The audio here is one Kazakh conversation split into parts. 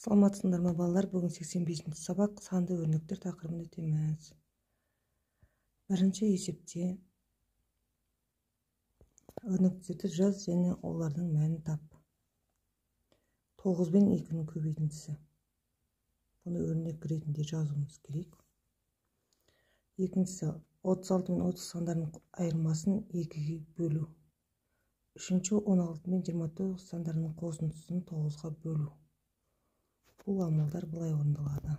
Саламатсыңдар ма, балалар? Бүгін 85-ші сабақ санды өрнектер тақырыбын өтеміз. Бірінші есепте өрнектерді жаз және олардың мәнін тап. 9 бен 2-нің көбейтіндісі. Бұны өрнек ретінде жазуымыз керек. Екіншісі 36 мен 30 сандарының айырмасын 2-ге бөлу. Үшінші 16 мен 29 сандарының қосындысын 9-ға бөлу. Бұл амалдар былай орындалады.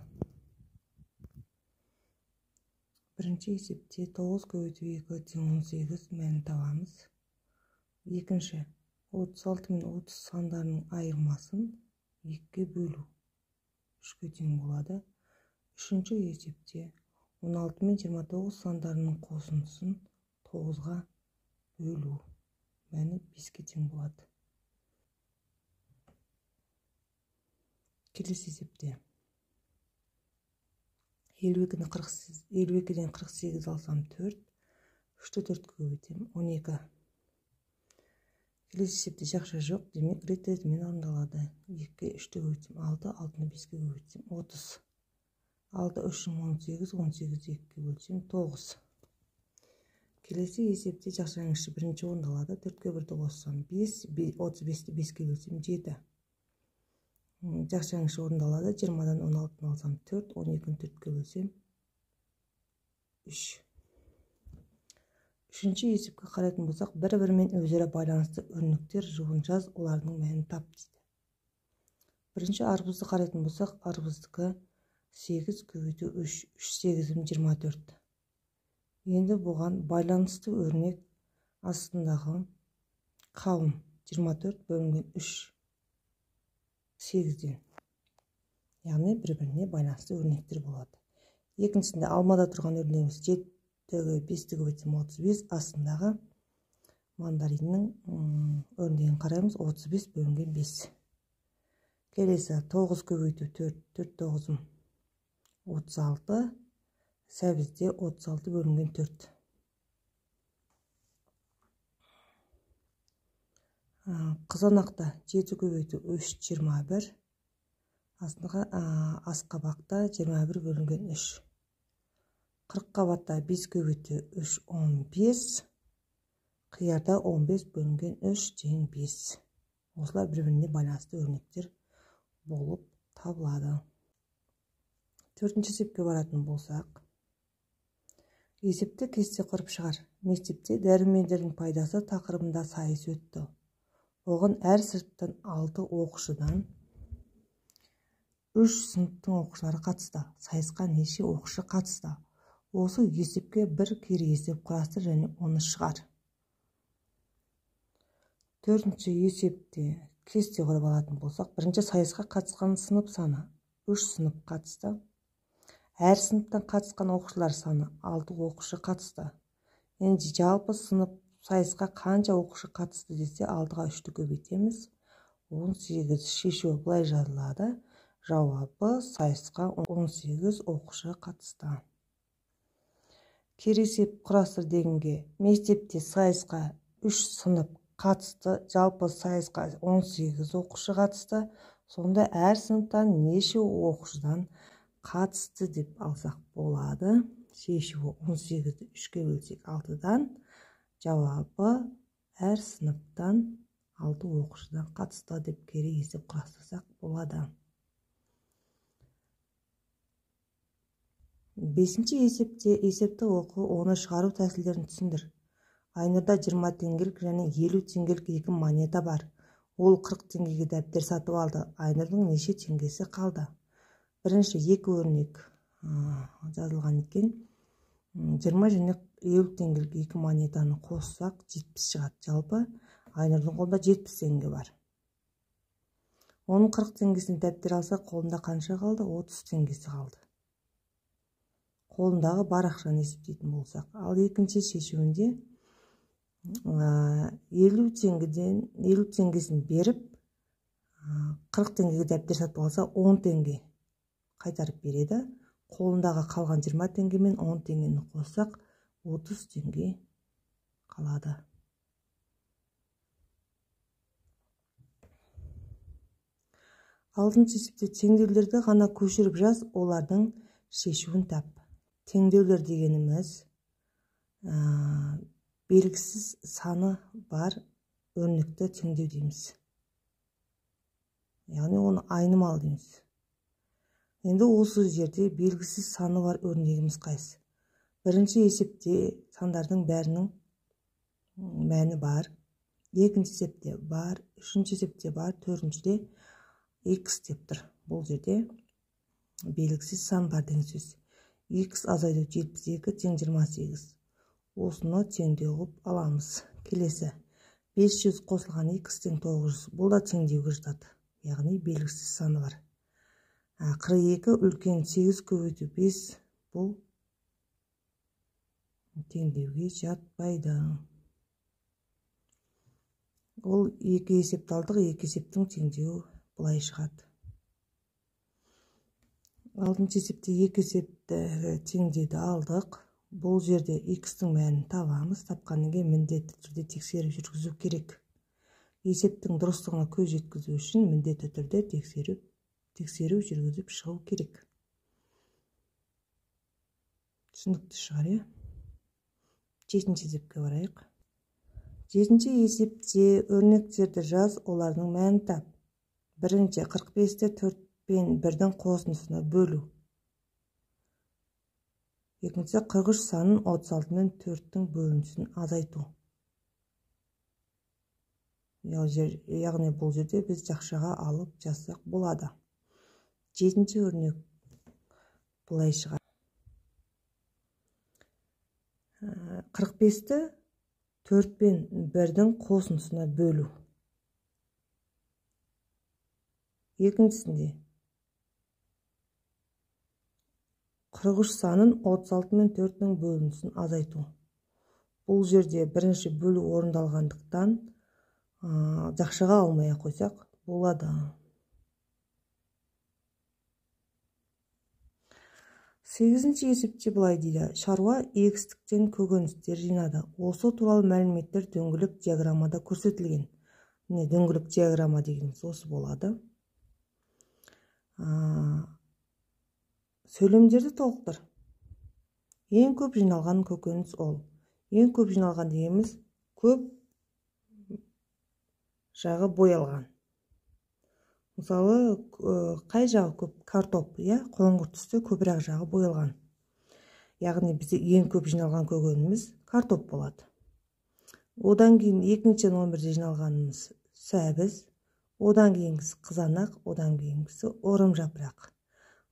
Бірінші есепте 9 көбейту 2 тең 18 мәнін табамыз. Екінші 36 мен 30 сандарының айырмасын 2-ге бөлу 3-ге тең болады. Үшінші есепте 16 мен 29 сандарының қосындысын 9-ға бөлу мәні 5-ке тең болады. Келесі есепте 52-ден 48 алсам 4, 3-ті 4-ке көбейтемін 12. Келесі есепте жақша жоқ, демек рет ретімен орындалады. 2-ге 3-ті көбейтсем 6, 6-ны 5-ке көбейтсем 30. 6 3 18, 18-ді 2-ге бөлсем 9. Келесі есепте жақшаның іші бірінші орындалады. 4-ке 1-ді қоссам 5, 35-ті 5-ке бөлсем 7. Жақшаның іші орындалады. 20-дан 16-ны алсам 4, 12-ні 4-ке бөлсем 3. Үшінші есепке қарайтын болсақ, бір-бірімен өзара байланысты өрнектер жұбын жаз, олардың мәнін тап дейді. Бірінші арбузды қарайтын болсақ, арбуздікі 8 көбейту 3, 3 8-ім 24. Енді бұған байланысты өрнек астындағы қауын 24 бөлінген 3 8-ден. Яғни бір-біріне байланысты өрнектер болады. Екіншісінде алмада тұрған өрнегіміз 7-ге 5-ті көбейтсем 35, астындағы мандариннің өрнегін қараймыз, 35 бөлінген 5. Келесі 9 көбейту 4, 4 9-ым 36, сәбізде 36 бөлінген 4. Қызанақта 7 көбейту 3, 21, астындағы асқабақта 21 бөлінген 3. 40 қабатта 5 көбейту 3, 15, қиярда 15 бөлінген 3 тең 5. Осылар бір-біріне байланысты өрнектер болып табылады. Төртінші есепке баратын болсақ, есепті кесте құрып шығар. Мектепте дәрумендердің пайдасы тақырыбында сайыс өтті. Оған әр сыныптан 6 оқушыдан 3 сыныптың оқушылары қатысты. Сайысқа неше оқушы қатысты? Осы есепке бір кері есеп құрастыр және оны шығар. Төртінші есепте кесте құрып алатын болсақ, бірінші сайысқа қатысқан сынып саны 3 сынып қатысты. Әр сыныптан қатысқан оқушылар саны 6 оқушы қатысты. Енді жалпы сынып сайысқа қанша оқушы қатысты десе, 6-ға 3-ті көбейтеміз. 18. Шешуі былай жазылады. Жауабы сайысқа 18 оқушы қатысты. Кері есеп құрастыр дегенге мектепте сайысқа 3 сынып қатысты, жалпы сайысқа 18 оқушы қатысты. Сонда әр сыныптан неше оқушыдан қатысты деп алсақ болады. Шешуі 18-ді 3-ке бөлсек 6-дан, жауабы әр сыныптан 6 оқушыдан қатысты деп кері есеп құрастырсақ болады. Бесінші есепте есепті оқы, оны шығару тәсілдерін түсіндір. Айнұрда 20 теңгелік және 50 теңгелік екі монета бар. Ол 40 теңгеге дәптер сатып алды. Айнұрдың неше теңгесі қалды? Бірінші екі өрнек жазылған екен. 20 және 50 теңгелік екі монетаны қоссақ 70 шығады. Жалпы Айнұрдың қолында 70 теңге бар. Оның 40 теңгесін дәптер алса, қолында қанша қалды? 30 теңгесі қалды. Қолындағы бар ақшаны есептейтін болсақ. Ал екінші шешуінде 50 теңгеден 50 теңгесін беріп 40 теңгеге дәптер сатып алса, 10 теңге қайтарып береді. Қолындағы қалған 20 теңге мен 10 теңгені қоссақ 30 теңге қалады. Алтыншы есепте теңдеулерді ғана көшіріп жаз, олардың шешуін тап. Теңдеулер дегеніміз белгісіз саны бар өрнекті теңдеу дейміз. Яғни оны айнымалы дейміз. Енді осы жерде белгісіз саны бар өрнегіміз қайсы? Бірінші есепте сандардың бәрінің мәні бар. Екінші есепте бар, үшінші есепте бар, төртіншіде x деп тұр. Бұл жерде белгісіз сан бар деген сөз. X азайту 72 тең 28. Осыны теңдеу қылып аламыз. Келесі 500 қосылған x тең 900. Бұл да теңдеуге жатады. Яғни белгісіз саны бар. 42 үлкен 8 көбейту 5 бұл теңдеуге жатпайды. Ол екі есепті алдық, екі есептің теңдеуі былай шығады. Алтыншы есепте екі есепті теңдеуді алдық. Бұл жерде x-тің мәнін табамыз. Тапқаннан кейін міндетті түрде тексеріп жүргізу керек. Есептің дұрыстығына көз жеткізу үшін міндетті түрде тексеру жүргізіп шығу керек. Түсінікті шығар, иә? Жетінші есепке барайық. Жетінші есепте өрнектерді жаз, олардың мәнін тап. Бірінші 45-ті 4 пен 1-дің қосындысына бөлу. Екінші 43 санын 36 мен 4-тің бөлінісін азайту. Яғни бұл жерде біз жақшаға алып жазсақ болады. Жетінші өрнек былай шығады. 45-ті 4 пен 1-дің қосындысына бөлу. Екіншісінде 43 санын 36 мен 4-ның бөлінісін азайту. Бұл жерде бірінші бөлу орындалғандықтан жақшаға алмай қойсақ болады. Сегізінші есепте былай дейді. Шаруа егістіктен көкөністер жинады. Осы туралы мәліметтер дөңгелек диаграммада көрсетілген. Міне дөңгелек диаграмма дегеніміз осы болады. Сөйлемдерді толықтыр. Ең көп жиналған көкөніс ол. Ең көп жиналған дегеніміз көп жағы боялған. Мысалы, қай жағы көп? Картоп, иә, қоңыр түсті көбірек жағы боялған. Яғни бізде ең көп жиналған көкөніміз картоп болады. Одан кейін екінші номерде жиналғанымыз сәбіз, одан кейінгісі қызанақ, одан кейінгісі орым жапырақ.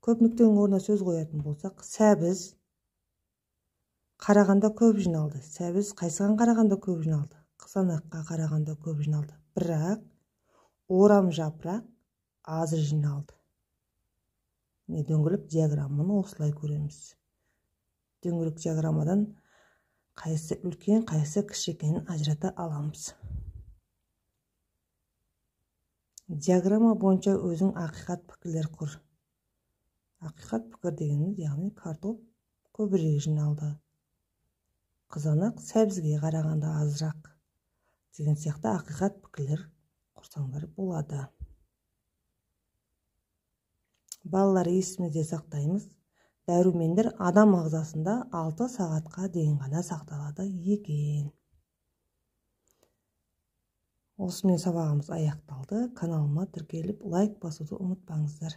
Көп нүктенің орнына сөз қоятын болсақ, сәбіз қарағанда көп жиналды. Сәбіз қайсыған қарағанда көп жиналды? Қызанаққа қарағанда көп жиналды. Бірақ орам жапырақ аз жиналды. Міне дөңгелек диаграмманы осылай көреміз. Дөңгелек диаграммадан қайсы үлкен, қайсы кіші екенін ажырата аламыз. Диаграмма бойынша өзің ақиқат пікірлер құр. Ақиқат пікір дегеніміз, яғни картоп көбірек жиналды, қызанақ сәбізге қарағанда азырақ деген сияқты ақиқат пікірлер құрсаңдар болады. Балалар, есімізде сақтаймыз, дәрумендер адам ағзасында 6 сағатқа дейін ғана сақталады екен. Осымен сабағымыз аяқталды. Каналыма тіркеліп, лайк басуды ұмытпаңыздар.